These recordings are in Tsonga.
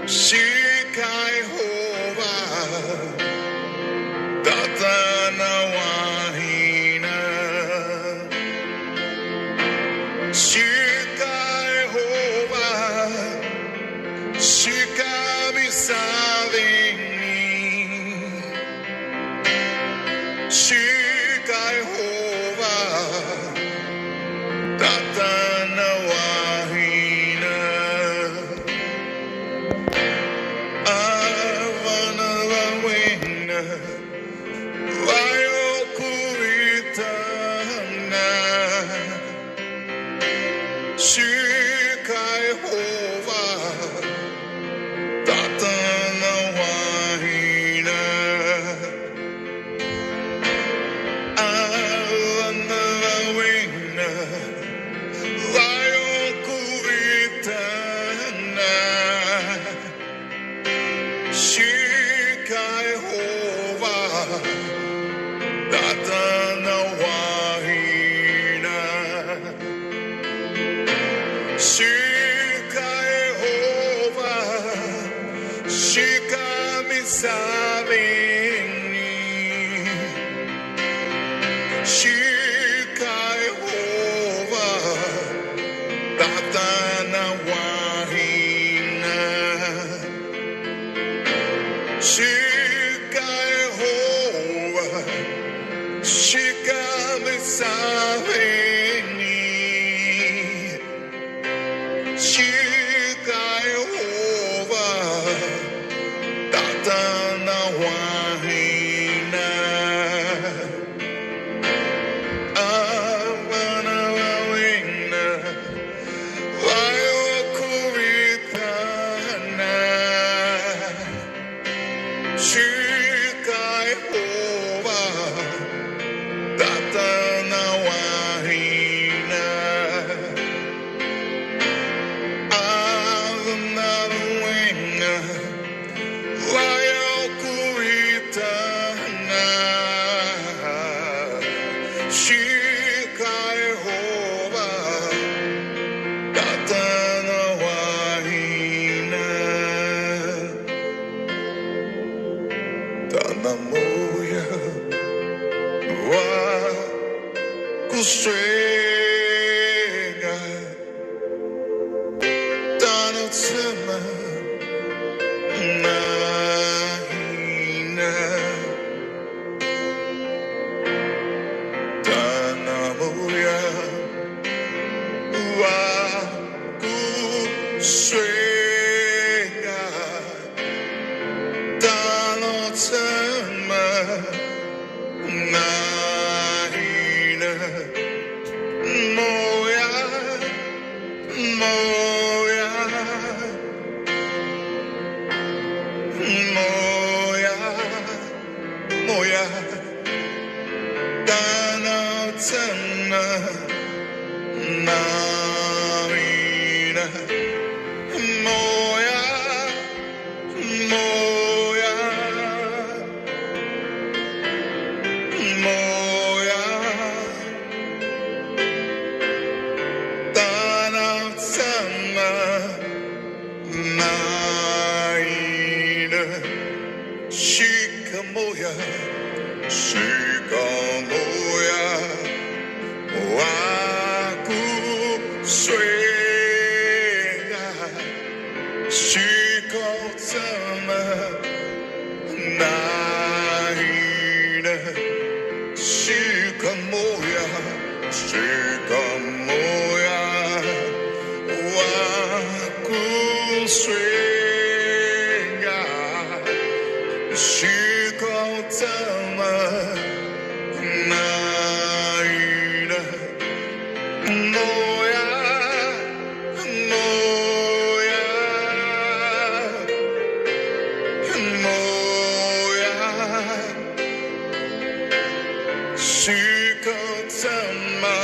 Shikaihoba Tatana wahina Shikaihoba Shikamisavini Shikaihoba Tatana wahina Avana wahina Vayokuitana Shikaihoba Tatana wahina Avana wahina Vayokuitana Shikaihoba Tatana wahina Shikaihoba Shikamisavini Shikaihoba Tatana wahina Shikaihoba Shikamisavini Shikaihoba Tatana wahina Avana wahina Vayokuritana Shikaihoba Tatana wahina Avana wahina Vayokuritana Shikaihoba Tatana wahina Tana moya wa kuswega Tana tsema nahina Tana moya wa kuswega Tana tsema nahina Moya, moya, moya, moya, tana tana namina. Moya, moya, moya, tana tana naina. Shikamoya, shikamoya, waku swega, shikotama, naina, shikamoya, shikamoya, waku swega, shikotama, naina, moya, moya, moya, shikotama,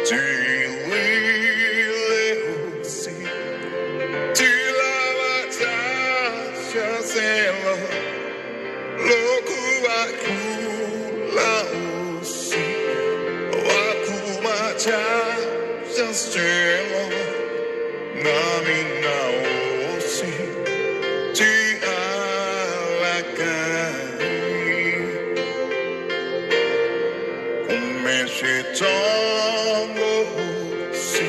Tilileusi, Tilawachachaselo, Lokuwakulausi, Wakumachachaselo, Naminaosi, Tialakai. Kumeshitongo si,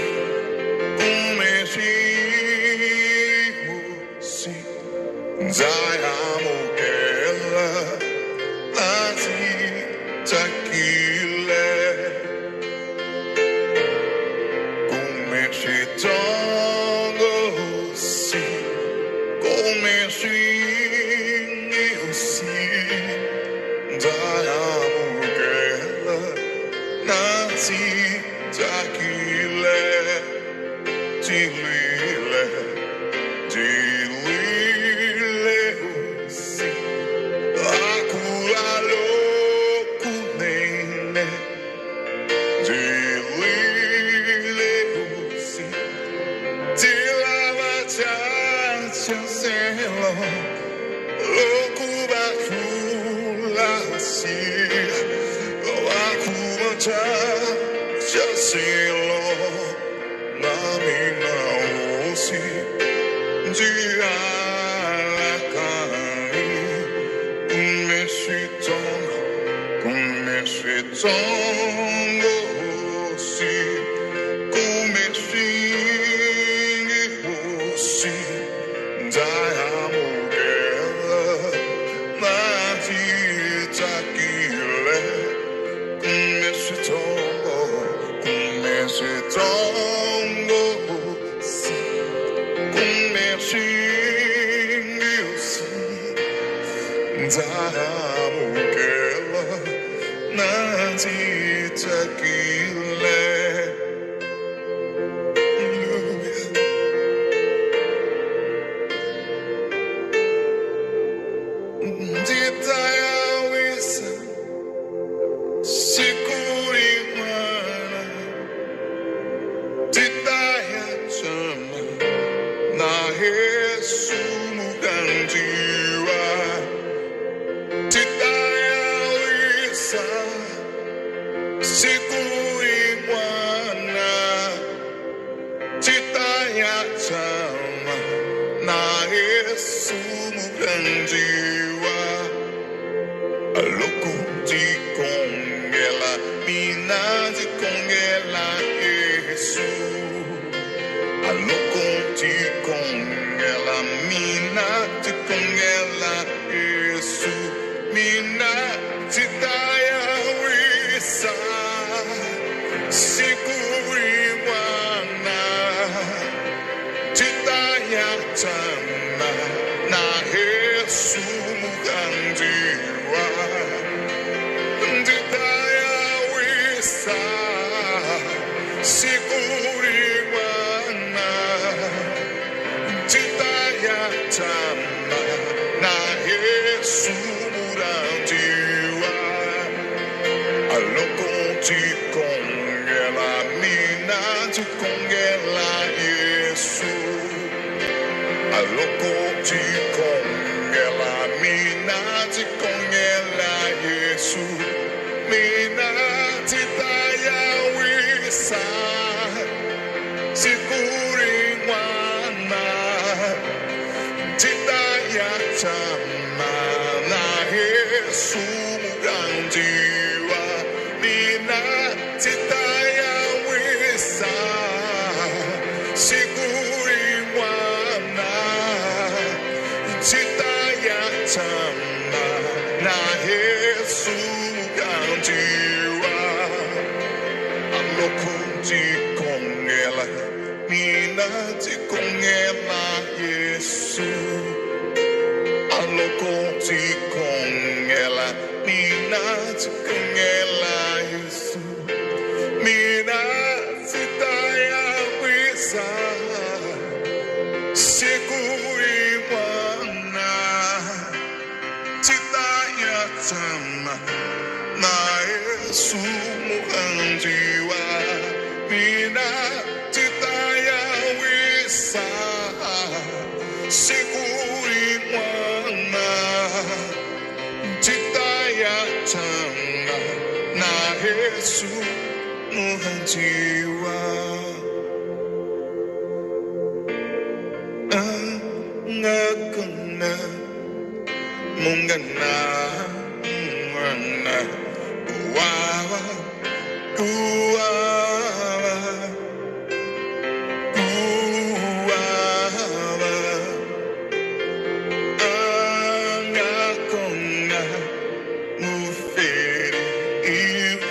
kumeshihu si, zayamukela nazi takile. Kumeshitongo si, kumeshihu si, zayamukela nazi takile. Tilile, tilileusi, akulalokunene. Tilileusi, tilalachachazelo, lokubakulasi, akumachachazelo, naminaosi. Tongo, Nzamukela nanzitakile. Nditayawisa sikurimana titayachama na Yesu mukandiwa titayawisa sikurimwana titayachama na Yesu mukandiwa alokundikongela minandikongela Yesu alokundikongela minandikongela Yesu mina titayawisa sikurimwana titayatana na Yesu mukandiwa nditayawisa sikurimwana titayatana na Yesu mukandiwa alokontikongela mina tikongela Yesu alokontikongela mina tikongela Yesu mina titayawisa sikurimwana titayatama na Yesu mugandiwa mina titayawisa sikurimwana titayatama na Yesu mugandiwa alokuntikongela mina tikongela Yesu alokuntikongela mina tikongela Yesu mina titayawisa sikurimwana titayatama na Yesu muhandiwa. Mina titaya wisa siku rin'wana titaya tshama na Yesu murhandziwa. A nga kona munghana un'wana wa ku hava ku hava a nga kona muferi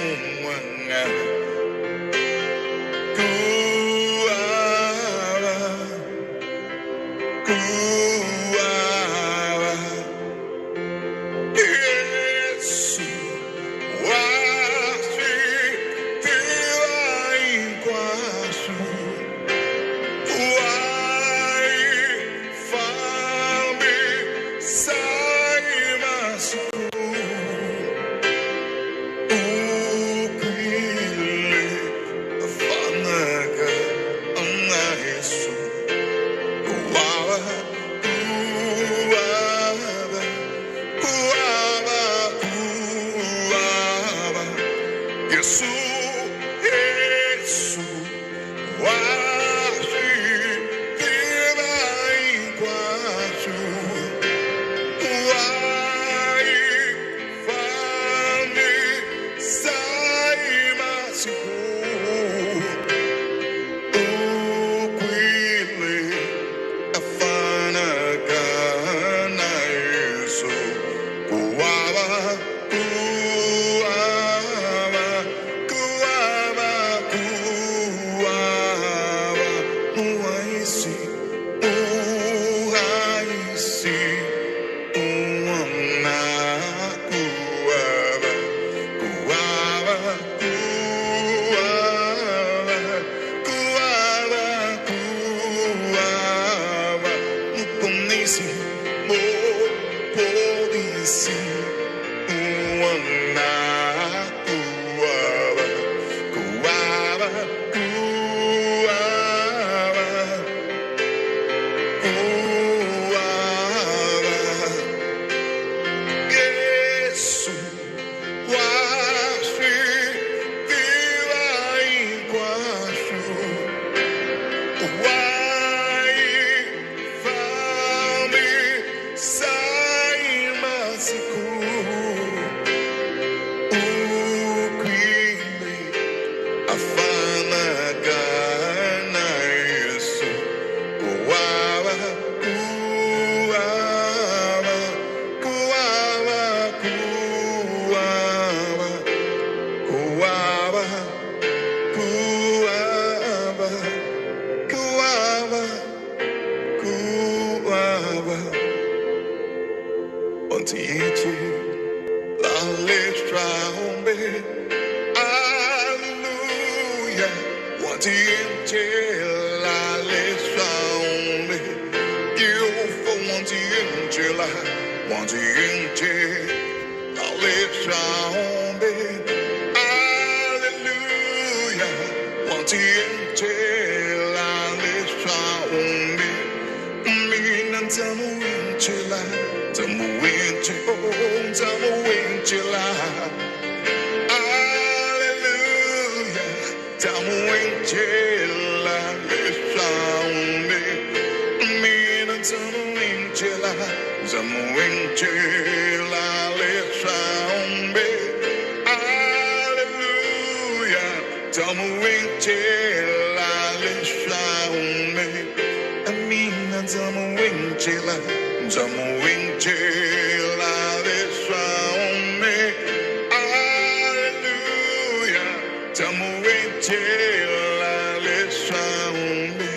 un'wana ku hava ku hava Yesu wa swi tiva hinkwaswo wa hi fambisa hi masiku u kwile fanaka na Yesu wa ku hava ku hava Yesu Yesu wa swi tiva hinkwaswo wa hi fambisa hi masiku u kwile a fanaka na Yesu ku hava ku hava ku hava ku hava muhayisi muhayisi un'wana ku hava ku hava ku hava ku hava ku hava muponisi muponisi un'wana ku hava ku hava ku hava ku hava Yesu wa swi tiva hinkwaswo wa hi fambisa hi masiku u kwile a fanaka na Yesu ku hava ku hava ku hava ku hava ku hava ku hava ku hava ku hava Ontiete la letra Hallelujah. Wantiente la letra You for wantiente la wantiente la letra Hallelujah. Wantiente la letra Mina tamuintela, tamuinte, oh, tamuintela. Hallelujah, tamuintela, lesaunde. Mina tamuintela, tamuintela, lesaunde. Hallelujah, tamuintela, lesaunde. Amina tamuintela, tamuintela, lesaunde. Hallelujah, tamuintela, lesaunde.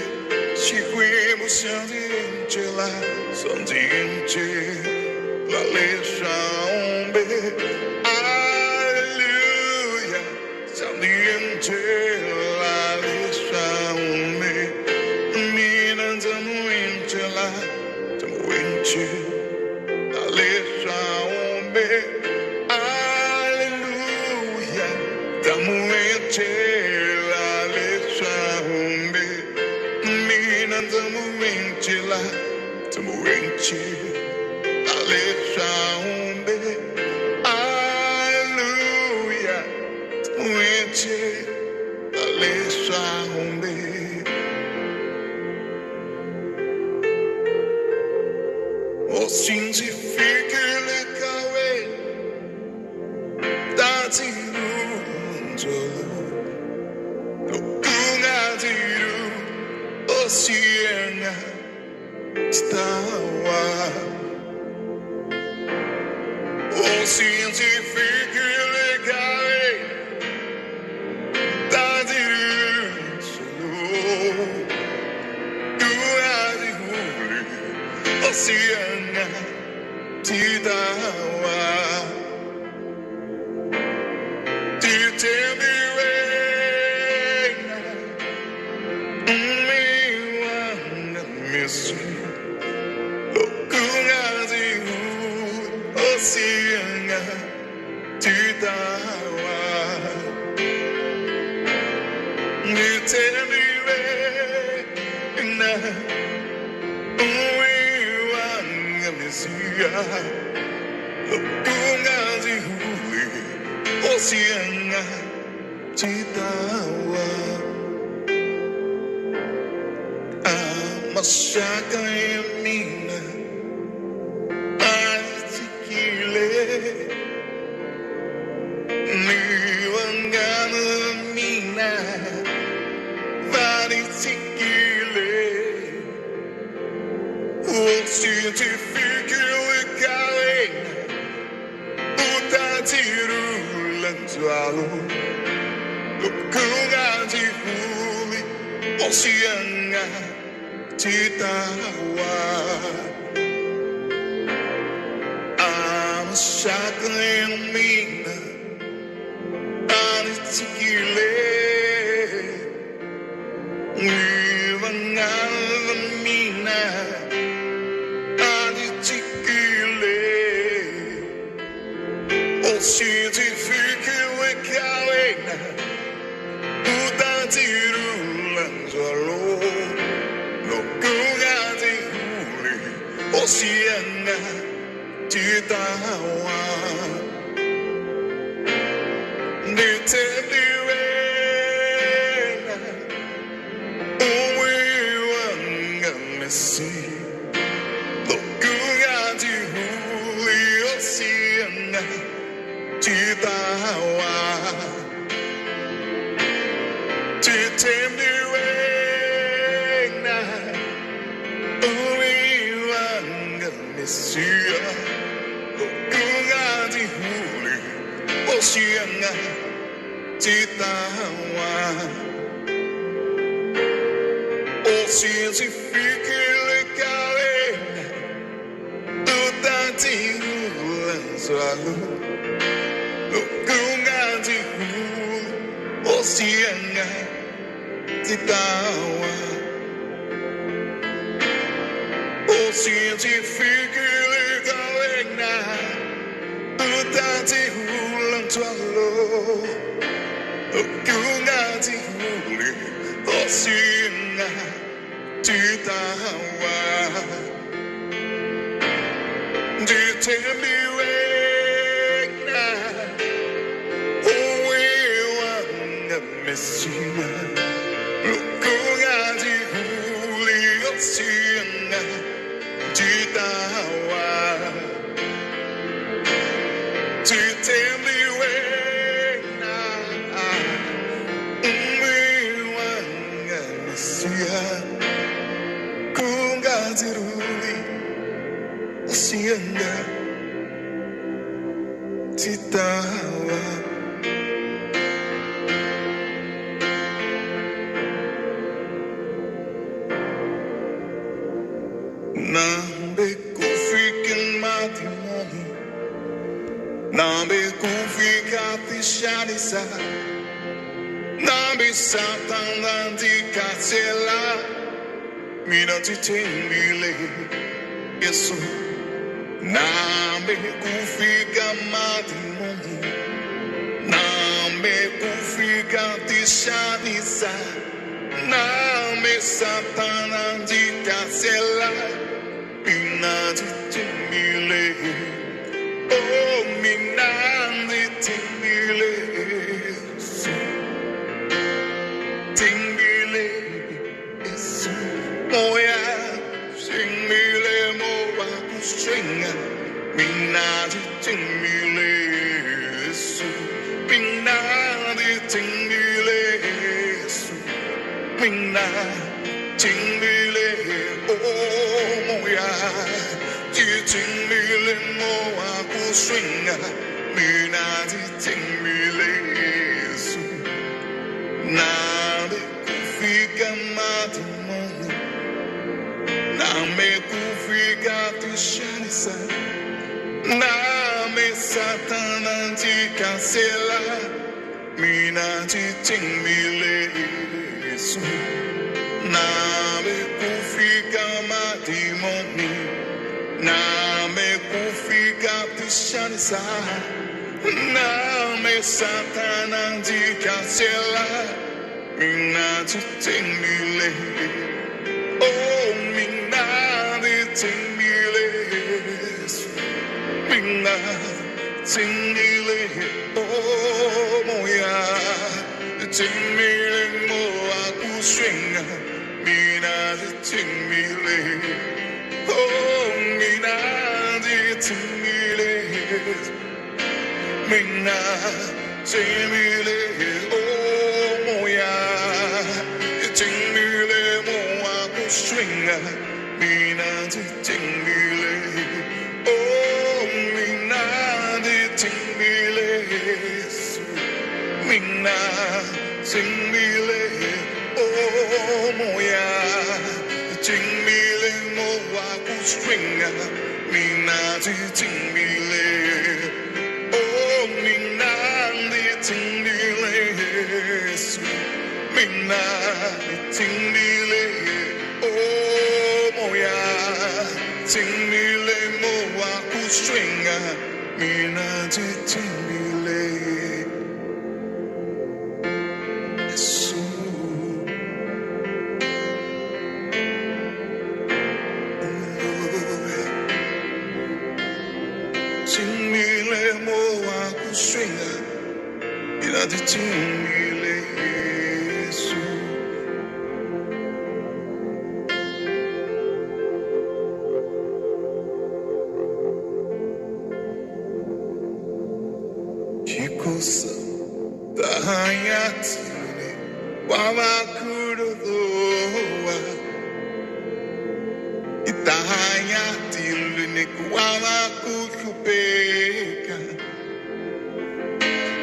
Xikwembu xa ndzi encela, swa ndzi encela leswaombe. Hallelujah, xa ndzi encela leswaombe. Mina ndza n'wi encela, ndza n'wi encela leswaombe. Hallelujah, ndza n'wi encela Tumuwenche, Hallelujah. Tumuwenche, Aleshahombe. Osinzifikele kawe, tatirunjolo. Lokungadiru, osienga, stawa. Osinzifikele kawe, tatirunjolo. Oceana te dá te Oceana te dá te Lokungazi Oceana Titawa Amashaka Emina Atikile Niwangana Mina Varitikile Oceantifikile Kalena Utatirulantualo Lokungazi Oceana Titawa I'm shackling me Anitikile Mina Anitikile Oceantifikile Kalena Utatirulanzalo Lokungati Huli Oceana Titawa Titawa O cientifique le Tutatiulanzalo Lokungatihu Osianga Titawa O cientifique le galena Tutatiulanzalo Lokungatihu Osianga Titawa Determined Messina, Lukunga di huli otsina, titawa, titembiwena, umiwanga Messia, kunga di ruli, otsiana, titawa. Nambe kufika matimoni, nambe kufika tishanisa. Nambi Satan di carcela, mina ti tembile, Yesu. Nambe kufika matrimoni, nambe kufika tishanisa, nambe Satana ndikasela mina ndithembile. Oh, mina ndithembile, thembile Yesu. Moya thembile mowa kushinga mina ndithembile Yesu. Mina ndithembile Yesu. Mina thembile oh moya ndithembile mowa kushinga mina ndithembile Yesu. Name kufika madimoni, name kufika tishanisa, name Satana ndikasela, mina ndithembile Yesu. Name kufika madimoni, name kufika tishanisa, name Satana ndikasela, mina ndithembile. Oh, mina ndithembile Yesu. Mina ndithembile, oh moya ndithembile mowa kuswinga mina ndithembile. Oh, mina ndithembile. Mina ndithembile, oh moya ndithembile mowa kuswinga mina ndithembile. Oh, mina ndithembile Yesu. Mina ndithembile, oh moya ndithembile mowa kuswinga mina ndithembile. Oh, mina ndithembile Yesu. Mina ndithembile, oh moya ndithembile mowa kuswinga mina ndithembile Yesu. Ndithembile mowa kuswinga mina ndithembile Yesu. Chikosa tahanyatini wamakurudoa itahanyatini kuwamakuchupeka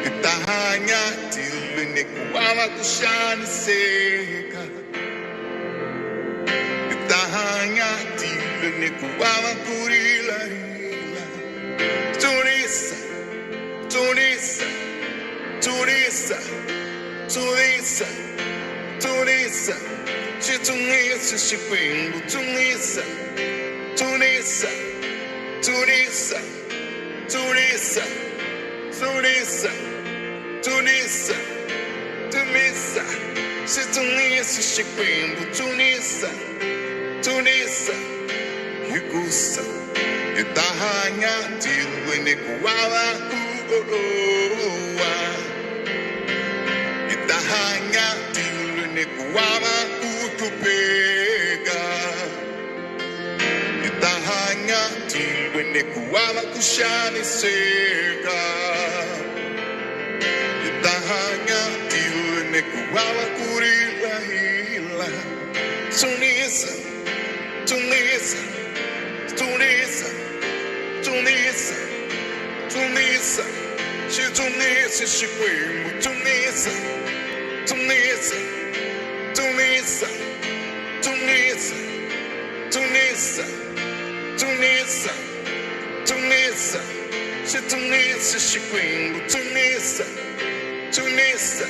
itahanyatini kuwamakushaniseka itahanyatini kuwamakurilarila tunisa tunisa tunisa tunisa tunisa chitunisa xikwembu tunisa tunisa tunisa tunisa tunisa tunisa tunisa xitunisa xikwembu tunisa tunisa hikusa hi ta hanya tilweni kuwava kuolowa hi ta hanya tilweni kuwava kuhlupeka hi ta hanya tilweni kuwava ku xaniseka hi ta hanya tilweni kuwava ku rilahila tunisa tunisa tunisa tunisa tunisa xitunisa xikwembu tunisa tunisa tunisa tunisa tunisa tunisa tunisa xitunisa xikwembu tunisa tunisa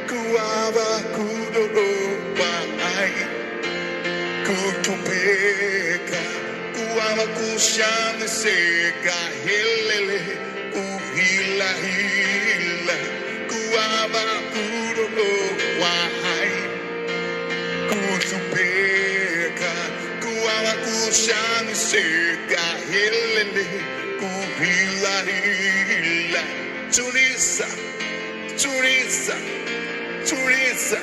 kuava kudorowa ai kutupeka kuava kushaniseka helele kuhilahila kuava kudorowa ai. Kuxaniseka helele kuhila hila Tunisa Tunisa Tunisa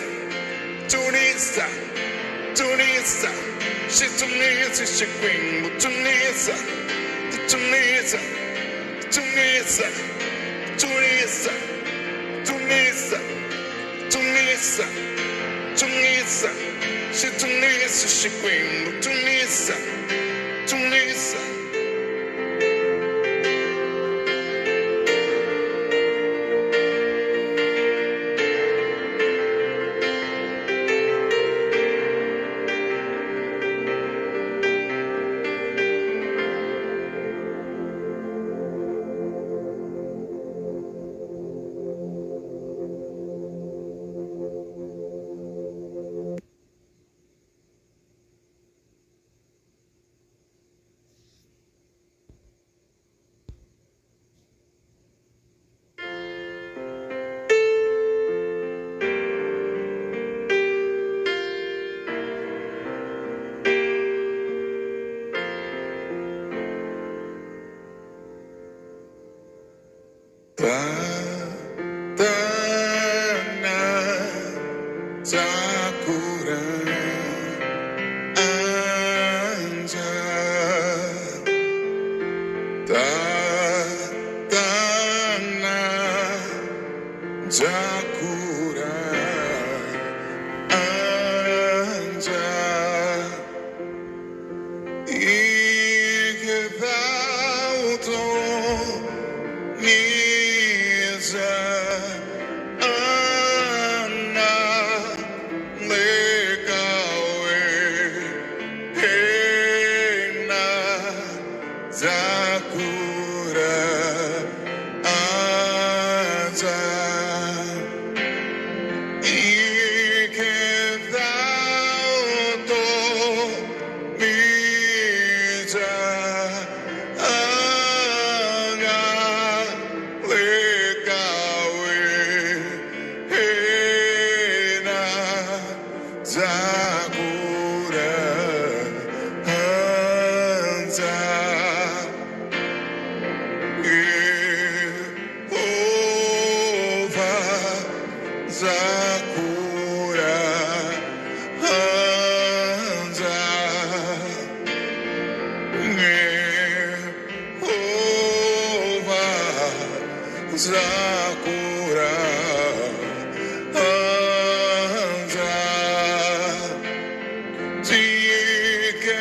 Tunisa Tunisa Xitunisa Xikwembu Tunisa Tunisa Tunisa Tunisa Tunisa Tunisa Tunisa Xitunisa Xikwembu Tunisa Tunisa. Tatana Sakura Anja Tatana Sakura Anja Ikepauto Nisa Anna Lekawe Hena Zakura Aza Ikethauto Misa Anga Lekawe Hena Zakura Hanza Jehovah Zakura Hanza Jehovah Zakura Hanza Tike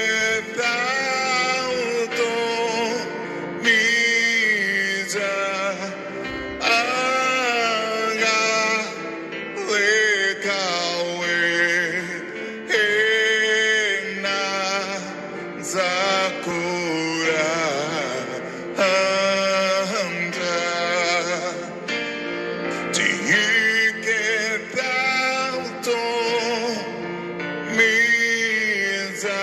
Misa Anga Lekawe Ena Zakura Anda Tike Misa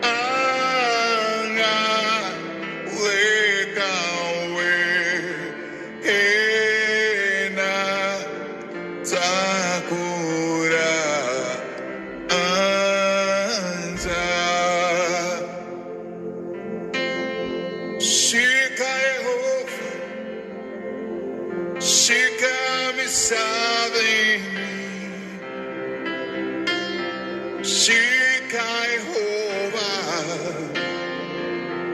Anga Lekawe Ena Sakura Anza Shika Yehova Shika Misavini Shika Yehova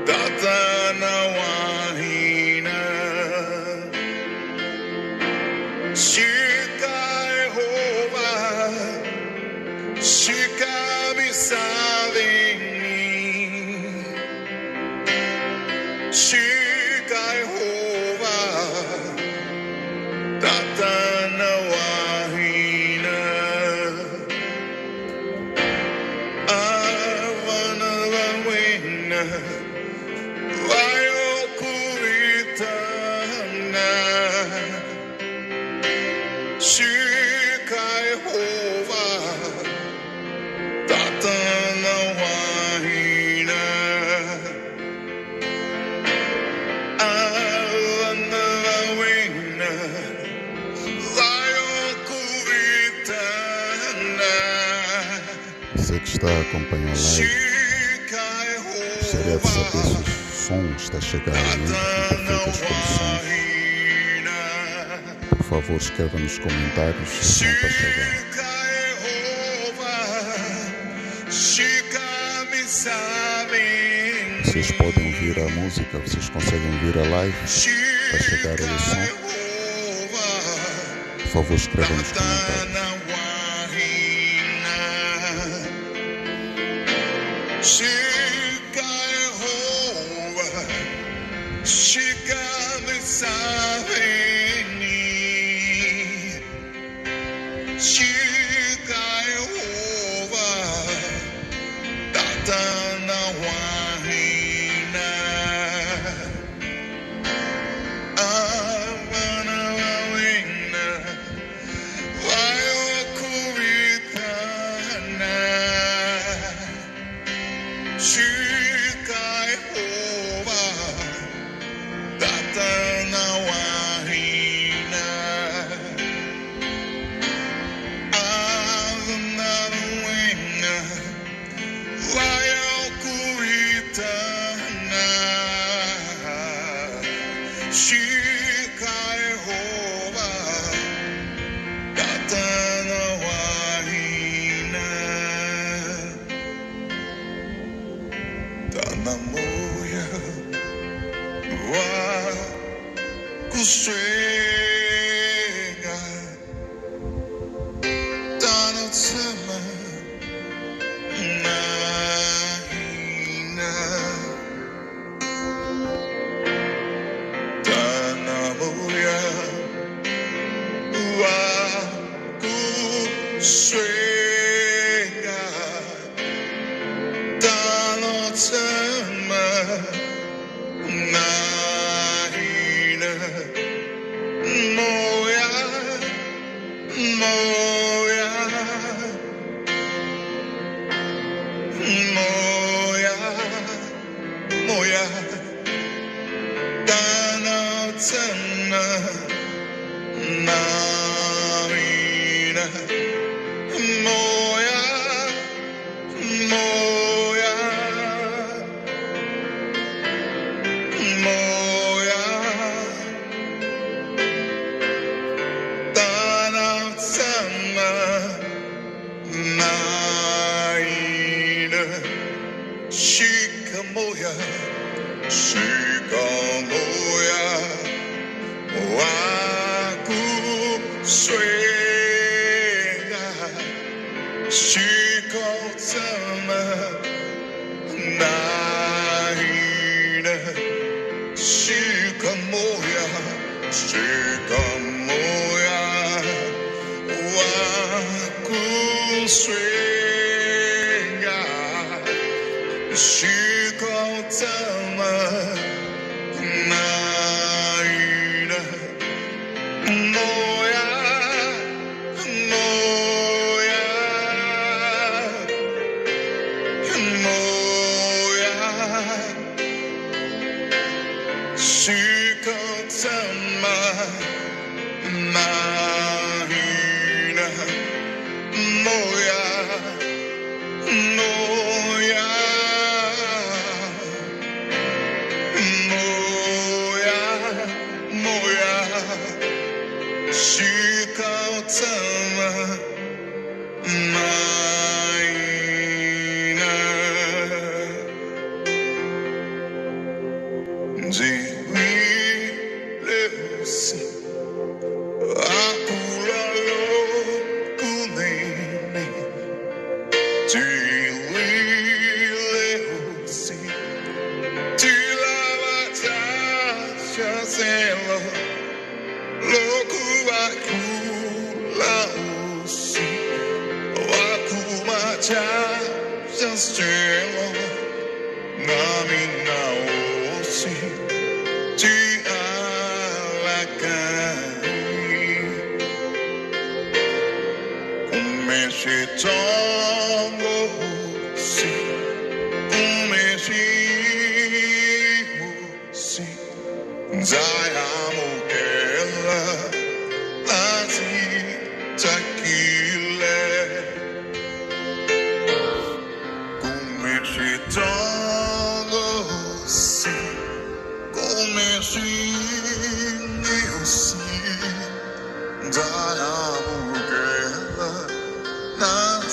Tatana Wahina Shika Yehova Shika Misavini Shika Yehova Tatana Wahina Avana Wahina Vayokuritana Shika Yehova Tatana Wahina Avana Wahina Vayokuritana Você que está a acompanhar a live, Shika Gostaria de saber se o som está chegando aí em perfeitas condições. Por favor, escreva nos comentários se o som está chegando. Vocês podem ouvir a música, vocês conseguem ouvir a live? Está chegar aí o som? Por favor, escreva nos comentários.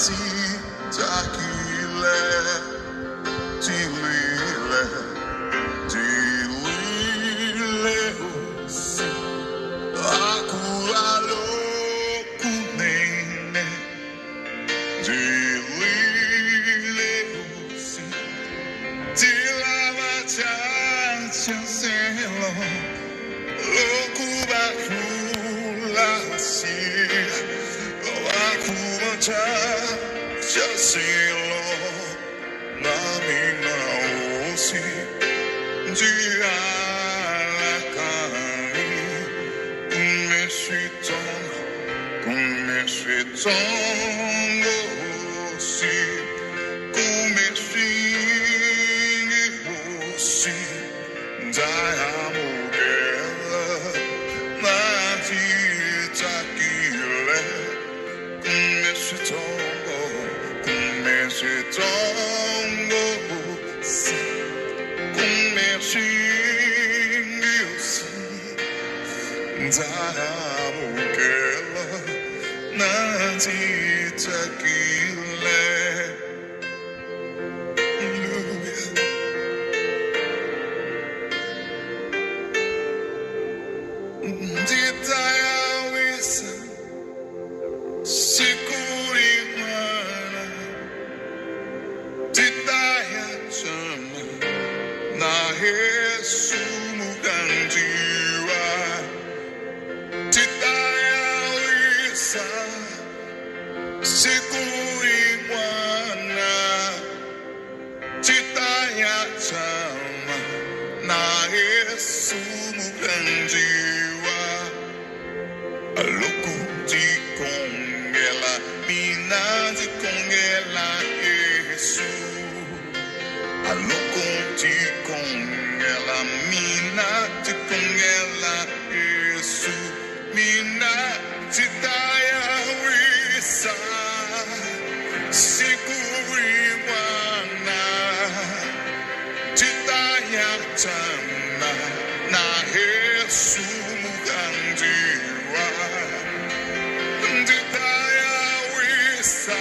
Titakile, Tilile, Tilile, Akulalo kunene, Tilile, Tilava cha selo, Lokubakula si, Akumacha cha selo, Nami naosi, Jialakai, Kumeshiton, Kumeshitongo si, Kumeshingi si, Dayamugela, Natitakile, Kumeshitongo, Kumeshitongo si, Kumeshingi si, Dayamugela, Natitakile. Hallelujah. Nditayawisa sikurimana titayachama na Yesu mugandiwa titayawisa sikurimwana titayachama na Yesu mugandiwa. Alokunti kongela, minazi kongela Yesu. Alokunti kongela, minati kongela Yesu. Mina titaya wisa, sikuri mwana, titaya tana, na Yesu mugandiwa. Nditayawisa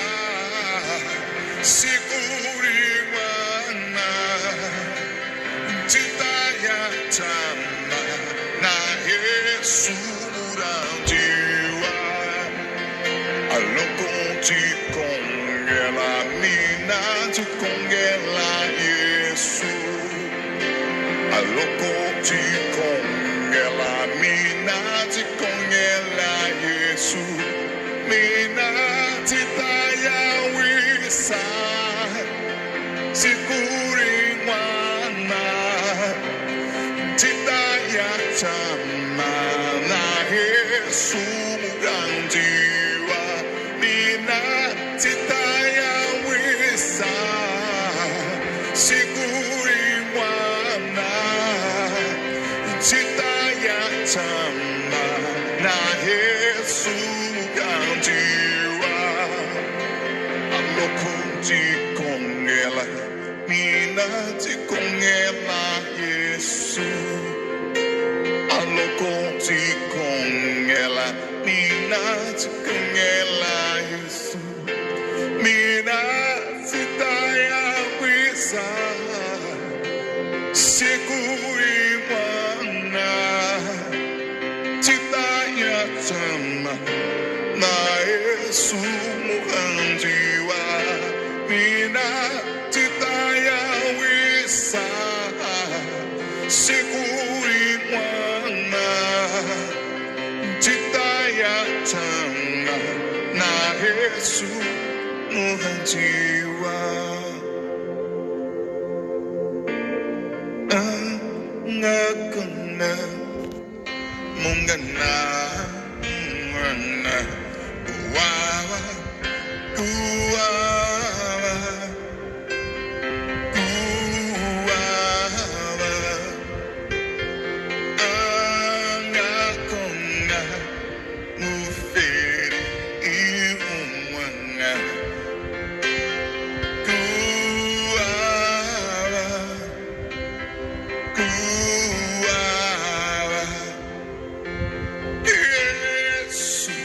sikurimwana titayatama na Yesu murandiwa alokonti kongela mina tikongela Yesu alokonti kongela mina tikongela Yesu. Mina titayawisa sikurimwana titayachama na Yesu mugandiwa mina titayawisa sikurimwana titayachama na Yesu mugandiwa. Alokunti kongela, mina tikongela Yesu. Alokunti kongela, mina tikongela Yesu. Mina titayawisa, sikurimwana, titayatama na Yesu muhandiwa mina titayawisa sikurimwana titayatama na Yesu muhandiwa ngakuna mungana mwana wawa kuwawa kuwawa angakona muferi imwana kuwawa kuwawa Yesu.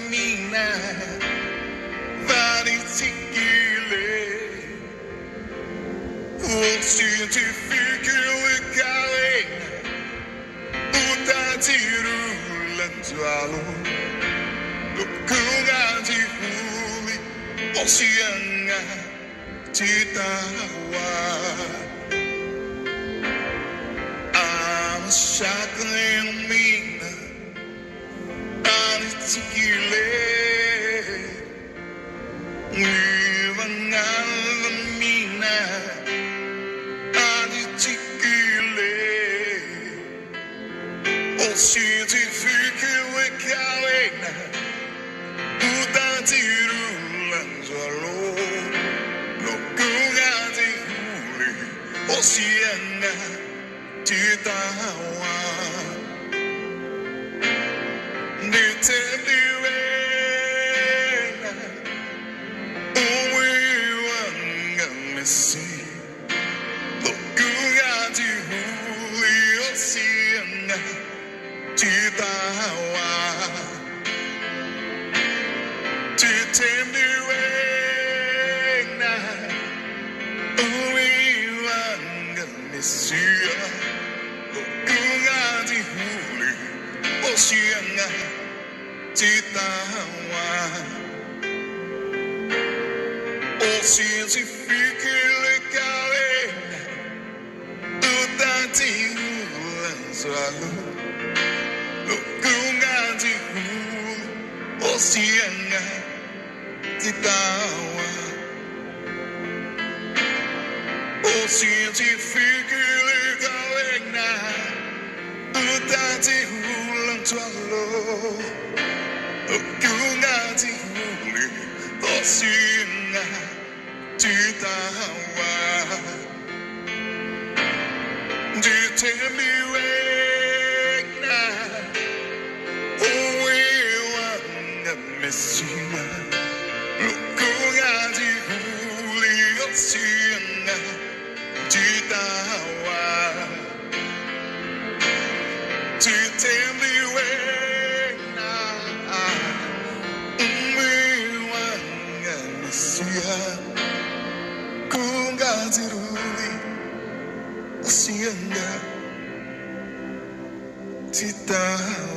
Mi Scientific Utatirulantualo Lukungati huli Osianga Titawa. I'm shackling mina Anitikile Nivangalamina Anitikile. O scientifique kalena Utatirulantualo Lukungati huli Osianga Titawa. Niteliwena Uwiwangamesi Lukungati huli Osianga Titawa. Titeliwena Uwiwangamesi Lukungati huli Osianga Titawa. O scientifique kalena Utatirulantualo Lukungati huli Osianga Titawa. O scientifique kalena Utatirulantualo Lukungati huli Osianga Titawa. Ditemiwena Uwiwangamesiya Lukungati huli Osianga Titawa. Titemiwena Uwiwangamesiya Kungatiruli Osianga Titawa.